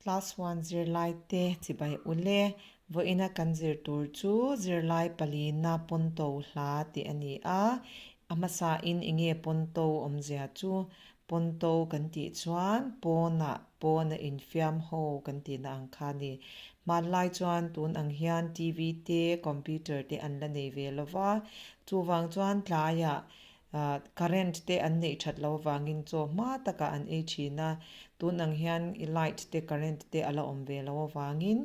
Class one zirlaite chibai ule vawiina kan zir tur chu zirlai palina pawnto hla tih a ni a, a hmasain enge pawnto awmzia chu pawnto kan tih chuan pawnah pawna infiam ho kan tihna ang kha a ni. Hmanlai chuan tun ang hian TV te computer te an la nei ve lova, chuvang chuan tlaiah Current te an neih that lo avangin chaw hma takah an ei thin a, tun ang hian i light te current te a la awm ve lo avangin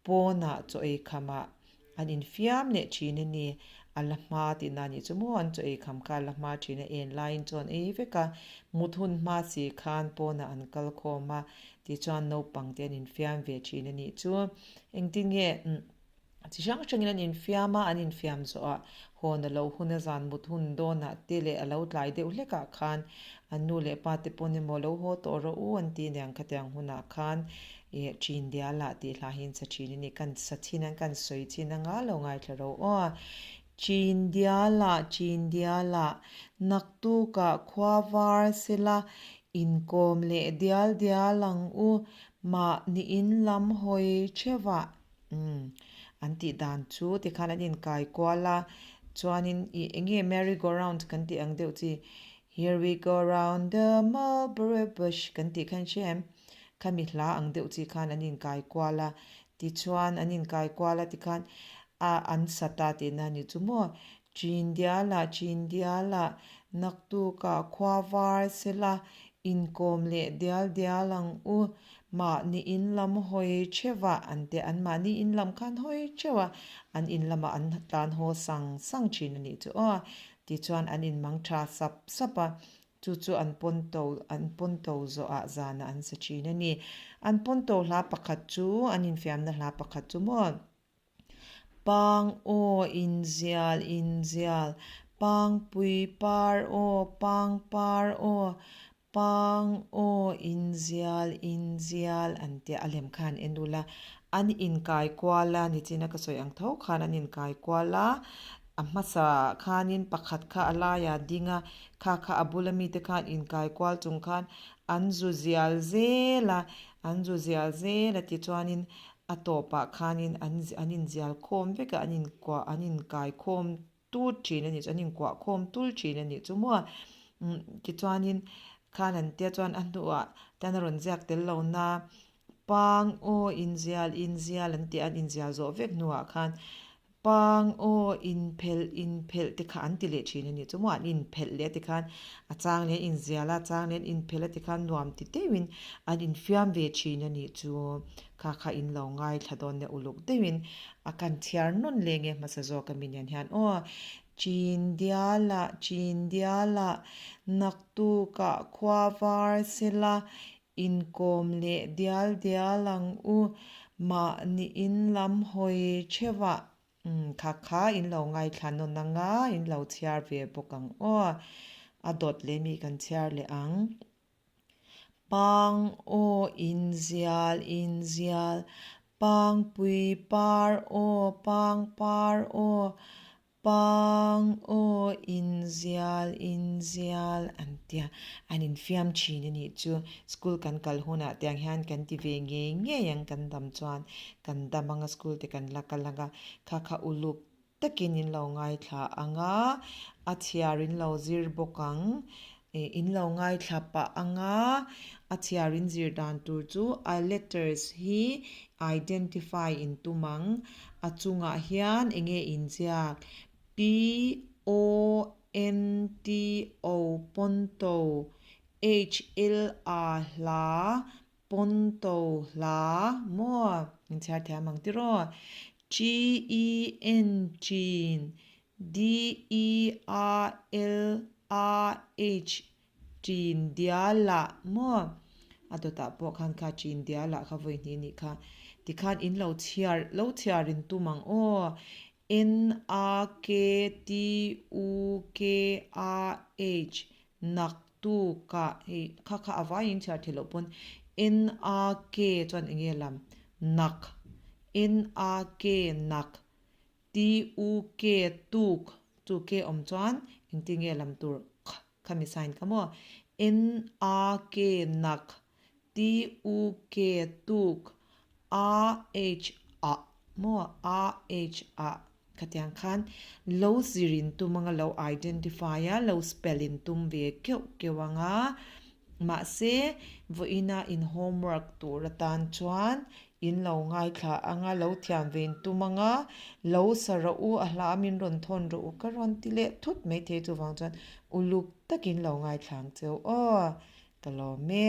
pawnah chaw ei khamah an infiam leh thin a ni. A la hma tihna a nih chu maw an chaw ei kham kha a la hma thin a, en laiin chaw an ei vek a, mut hun hma si khan pawnah an kal khawm a, tichuan naupang te an infiam ve thin a nih chu. Engtin nge Chi hrang hrangin an infiam a, an infiam zawhah hawn a lo hun a zan mut hun dawnah te leh a lo tlai deuh hlekah khan an nu leh pa te pawn emaw lo haw tawh rawh u an ti aniang khatiang hunah khan ih ṭin dialah tih hla hi an sa ṭhin a ni. Kan sa chin an kan sawi chin anga lo ngaithla ro aw. Ṭin dialah ṭin dialah naktukah khua var sela inkawm leh dial dial ang u mahni in lam hawi theuhah Umm, an tih dan chu tikhan an inkai kual a, chuanin ih eng nge merry go round kan tih ang deuh chi, here we go round the mulberry bush kan tih kha in hria em? Khami hla ang deuh chi khan an inkai kual a, tichuan an inkai kual a tikhan a an sa ta tihna a ni chu maw? Chin dialah chin dialah naktukah khua var sela inkawm leh dial dial ang u. Mahni in lam hawi theuh an ti a, an mahni in lam khan hawi theuh a, an in lamah an tlan haw sang sang thin a nih chu aw. Tichuan an inmang tha sap sap a, chu chu an pawn to an pawn to zawhah zanah an sa thin a ni. An pawn to hla pakhat chu an infiamna hla pakhat chu maw? Pang aw inzial inzial, pangpui par aw pang par aw, pang aw inzial inzial an tia a lem khan en ula an inkai kual a nichina ka sawi ang tho khan an inkai kual a, a hmasa khanin pakhat kha a laiah a ding a, kha kha a bula mite khan inkai kual chung khan an zu zial zel a, an zu zial zel a tichuanin A tawpah khanin an an inzial khawm vek a, an inkuah an inkai khawm tur thin a nih chu, an inkuah khawm tul thin a nih chu maw. Umm tichuanin khan an tia chuan a hnuah tan a rawn ziak tel lo na pang aw inzial inzial an tih a, an inzial zawh vek hnuah khan Pang aw inphelh inphelh te kha an ti leh thin a ni chu maw an inphelh leh a ti khan a chang leh an inzial a, a chang leh an inphelh a ti khan nuam ti deuhin an infiam ve thin a nih chu kha kha in lo ngaithla dawn nia uluk deuhin a kan chhiar nawn leh nge hmasa zawk a mi nen hian aw Chin dialah chin dialah naktukah khua var sela Inkawm leh dial dial ang u, mahni in lam hawi theuhah kha kha in lo ngaithla nawn ang a, in lo chhiar ve bawk ang aw. A dawt leh mi kan chhiar leh ang. Pang aw inzial inzial, pangpui par aw pang par aw, Pang aw inzial inzial an tia an infiam thin a nih chu. School kan kal hunah tiang hian kan ti ve ngei ngei ang kan dam chuan kan dam anga school te kan la kal anga kha kha uluk takin in lo ngaithla anga a chhiar in lo zir bawk ang Ih in lo ngaithla pah anga a chhiar in zir dan tur chu a letters hi identify in tum ang. A chungah hian eng nge inziak P O N T O Ponto H L A hla Ponto hla maw in chhiar thiam ang tiraw G E N Chin D-E-A-L-A-H, Chin Dialah maw? A dawtah pawh khan kha Chin Dialah kha vawi hnih nih kha. Tikhan in lo chhiar, lo chhiar in tum ang aw. N-A-K-T-U-K-A-H, Naktukah, hei kha kha a vaiin chhiar theih loh pawn N-A-K chuan eng nge lam? Nak, N-A-K, nak. TUK, tuk, chu K awm chuan engtin nge lam tur kh khami sign kha maw? NAK, nak, T-U-K, tuk, A-H, ah, maw? A-H, ah, khatiang khan lo zir in tum anga lo identify a, lo spell in tum ve keuh keuh anga, mahse vawiina in homework tur atan chuan in lo ngaithla anga lo thiam ve in tum anga, lo sa rawh u, a hla min rawn thawn rawh u ka rawn ti leh thut maithei chuvang chuan uluk takin lo ngaithla ang cheu aw, ka lawm e.